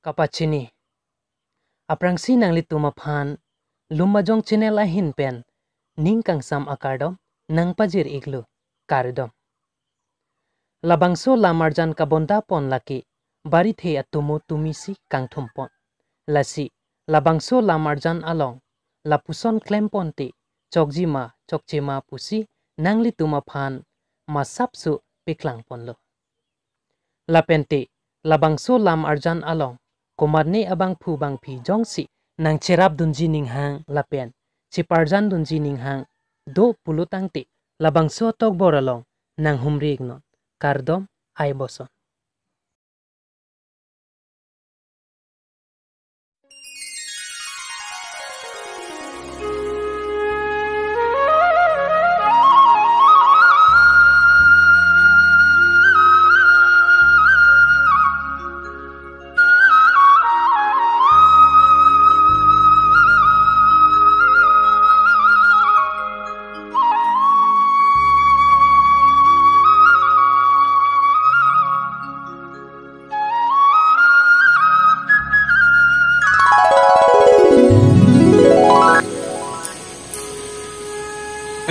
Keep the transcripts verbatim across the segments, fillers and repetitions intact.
kapachini. Aphrangsi nanglitum aphan Lumbajong channel ahin pen ning kangsam akardom nangpajir iklo, kardom. Labangso lam arjan kabonda pon lake barithe atomo atomisi kangthum pon. Lasi labangso lam arjan along lapuson klem ponte chokji ma chokche ma pusi nanglitum aphan masapso paklang ponlo. Lapente labangso lam arjan along komatne abangphu bangphi jongsi nangcherapdunji ninghang lapen cheparjandunji ninghang do pulo tangte, labangso tokbor along nanghumri iknon. Kardom, ai boson.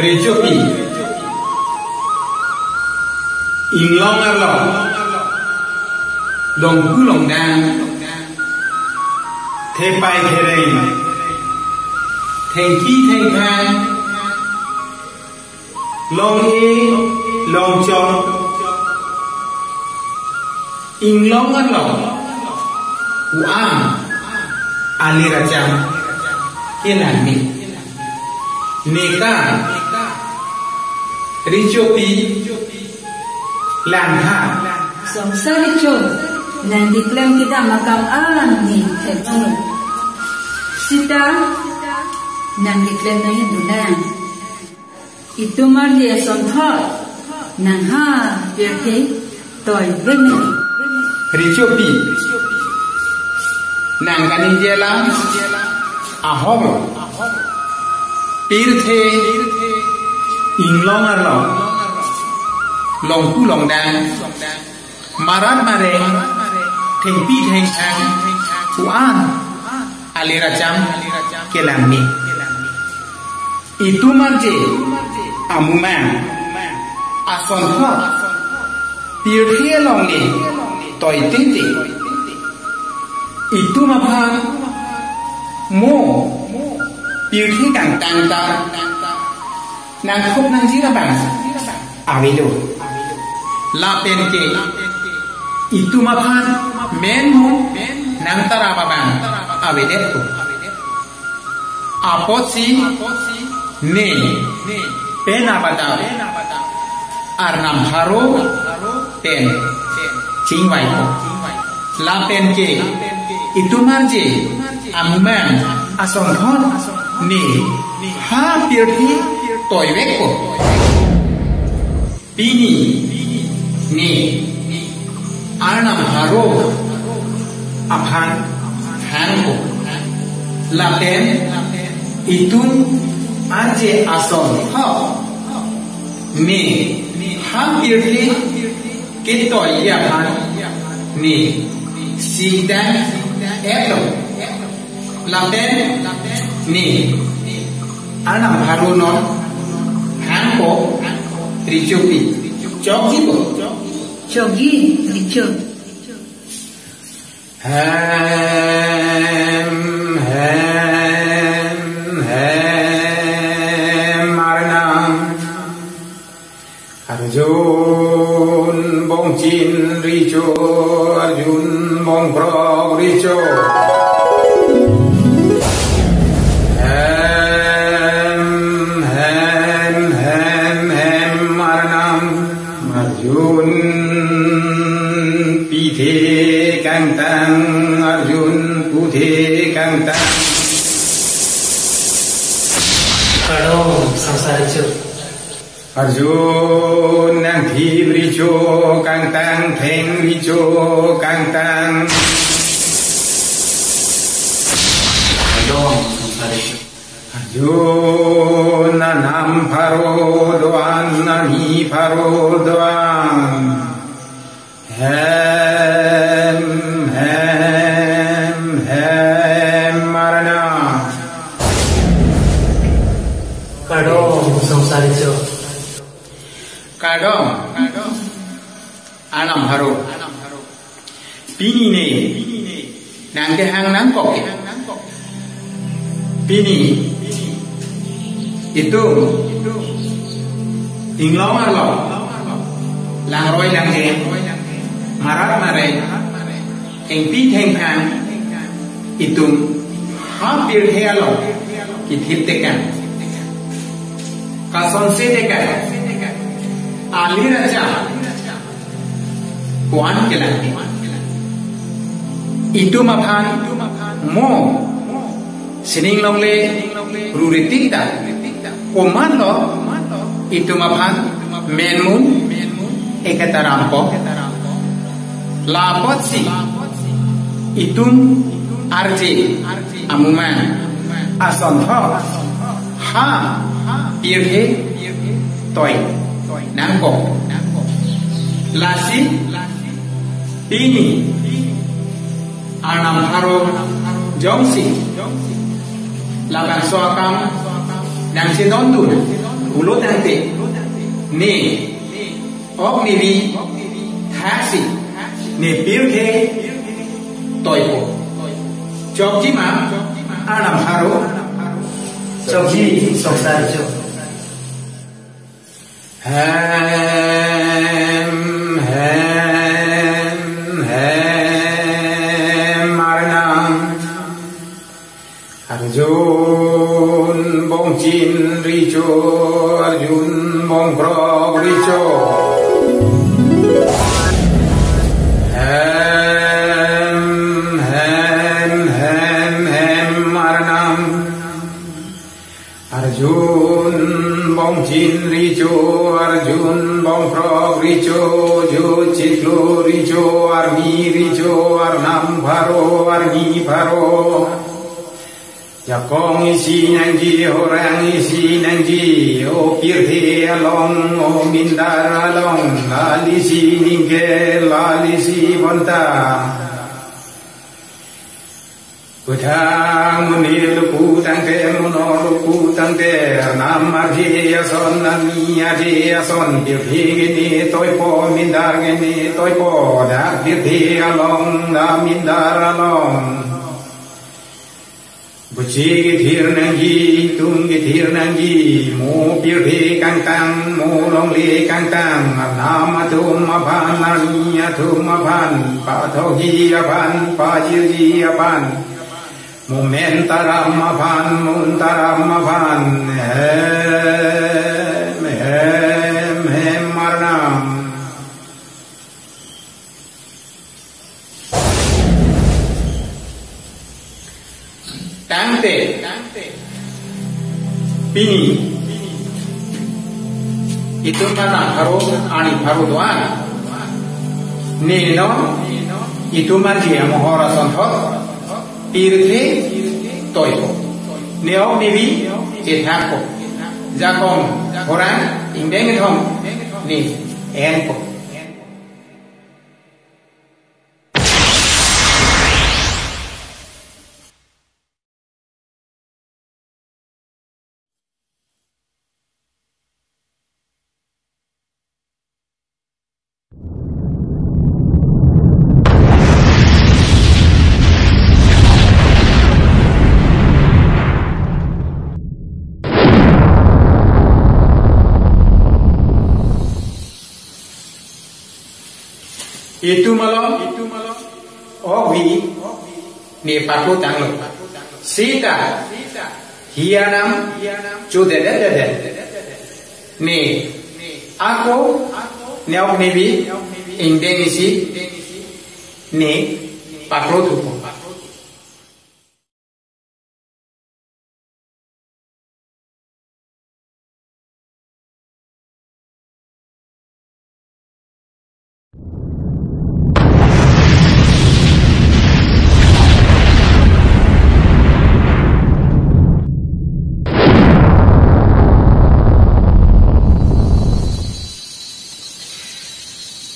Rechopi, inglong arlo, longku longdang, thepai thereng, thengki thengthang, long-e longchong, inglong arlo, pu-an, alir acham kelang me. Neka, Rechopi, langha. Songsar Recho, nangkeklem kedam akam an ne theklong. Sita, nangkeklem nangji dulang. Itum arje asonthot nangha pirthe toivek nangji. Rechopi, nang kaningje alam ahok. Pirthe, inglong arlo, longku longdang, marat mareng, thengpi thengthang, pu-an, alir acham kelang me. Itum arje amumang asonthot pirthe along le toitete, itum aphan mo pirthe kangtang ta nangthup nangjir abang avelo. Lapen ke itum aphan men mo nangtarap abang avedet ko. Apotsi ne pen abadak Arnam Pharo pen chingvai ko. Lapen ke itum arje amumang asonthot ne ha pirthe toivek ko. Pini ne Arnam Pharo aphan hang ko. Lapen itum arje asonthot ne ha pirthe ketoiji aphan ne singdam etlo. Lapen ne Arnam Pharo non hang ko, Rechopi. Chokji ko? Chokji, Recho. Hem, hem, hem, Arnam. Arjun bongchin Recho, Arjun bongkrok Recho. Hem, hem, hem, hem, Arnam. Arjun pithe kangtang, Arjun puthe kangtang. Kardom, Songsar Recho. Arjun nangthip Recho kangtang, theng Recho kangtang. Kardom, Songsar Recho. Arjun, Arnam Pharo do-an, Arnam Pharo do-an. Hem, hem. Pini ne nangkehang nangkok. Pini itum inglong arlo, langroi langjem, marat mare, thengpi thengphang, itum ha pirthe along kithip tekang, kasonse tekang, alir acha puan kelang. Itum aphan mo sining longle ruritik ta, komatlo itum aphan menmun eketarampo. Lapotsi itum arje amumang asonthot ha pirthe toi nangkok. Lasi pini Arnam pharo jongsi labangso akam nangchedondun pulo tangte, ne ok nevi thaksi ne pirthe toipo. Chokji ma Arnam pharo? Chokji, choksa chok. Hem, hem, hem, Arnam. Arjun bongchin richo, Arjun bongkrok richo. Hem, hem, hem, hem, Arnam. Arjun bongchin richo, Arjun bongkrok richo, jo chiklo richo, arni richo, Arnam pharo, arni pharo. Jakong isi nangji, horang isi nangji, o pirthe along, o mindar along, lalisi ningke, lalisi bonta. Kethang monit luku tangte, mono luku tangte, Arnam arje ason, arni arje ason, pirthe kene toipo, mindar kene toipo, dak pirthe along, dak mindar along. Buchi kethir nangji, itum kethir nangji, mo pirthe kangtang, mo longle kangtang, Arnam atum aphan, arni atum aphan, pathokji aphan, pajirji aphan, mo mentaram aphan, muntaram aphan, hem, hem, hem, Arnam. Tangte, pini itum arnam pharo, arni pharo do-an, ne non itum arje amohor asonthot pirthe toipo. Ne ok nevi chethakpo. Jakong, horang, ingdeng kethom ne enpo. Itum along, itum along, okvi ne paklo tanglo. Seta hi arnam chodedet dedet, ne ako, ne ok nevi ingdeng isi ne paklo thupo.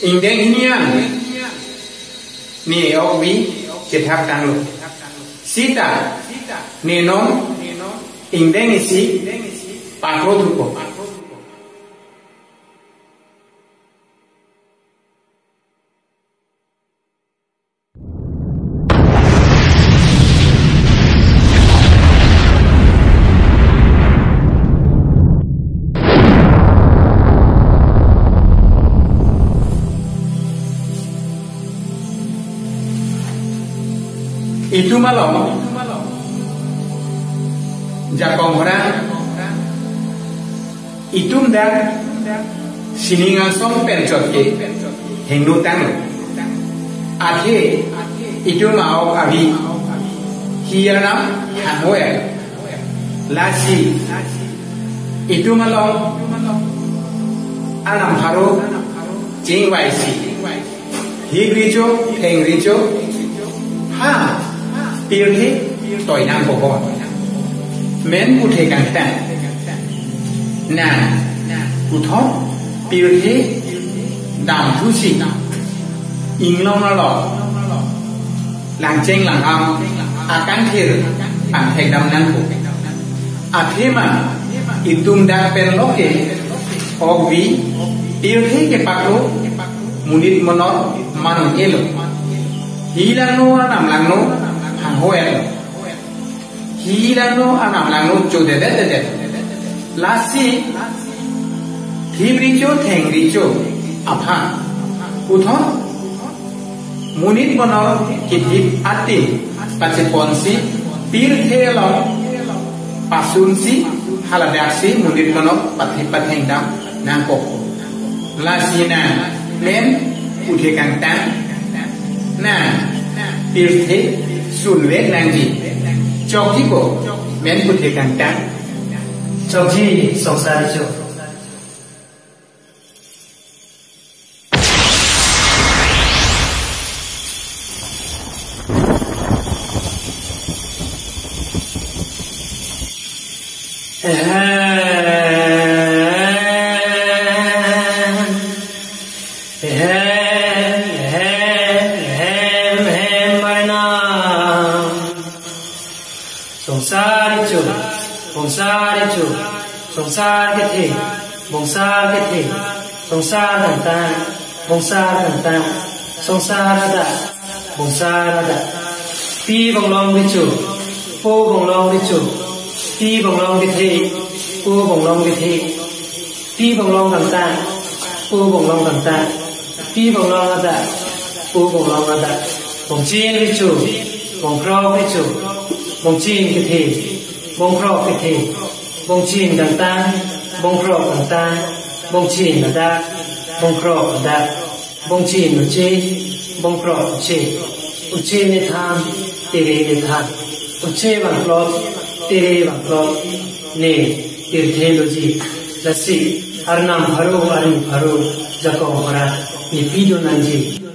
Ingdeng hini an ne okvi chethak tanglo. Seta ne non ingdeng isi paklo thupo. Itum along jakong hora itum dak sining angsong pen chot ke hingno tanglo. Athe itum a-ok avi hi arnam hanghoe. Lasi itum along arnam pharo chingvaisi, hip recho, theng recho, ha pirthe toi nangkokok. Men puthe kangtang. Na, puthot pirthe damthusi inglong along langcheng langham akangthir pangthekdam nangkok. Athema itum dak pen lo ke ok avi pirthe kepaklo monit monor man un-elo. Hi langno arnam langno hanghoe. Hi langno arnam langno chodedet dedet. Lasi hip recho theng recho aphan puthot monit monor kithip atin pacheponsi pirthe along pasunsi haladaksi monit monor pathe pathengdam nangkokok. Lasi na men puthe kangtang, na pirthe sunvek nangji. Chokji ko men puthe kangtang. Chokji, songsar recho. Ahem. Ahem, ahem, ahem, ahem, arnam. Songsar recho, bongsar recho, songsar kethe, bongsar kethe, songsar kangtang, bongsar kangtang, songsar adak, bongsar adak. Pi bonglong recho, po bonglong recho, pi bonglong kethe, po bonglong kethe, pi bonglong kangtang, po bonglong kangtang, pi bonglong adak, po bonglong adak. Bongchin recho, bongkrok recho, bongchin kethe, bongkrok kethe, bongchin kangtang, bongkrok kangtang, bongchin adak, bongkrok adak, bongchin uche, bongkrok uche, uche ne than, tere ne than, uche vangplot, tere vangplot, ne pirthe loji. Lasi arnam pharo, ari pharo, jakong hora ne pidun nangji.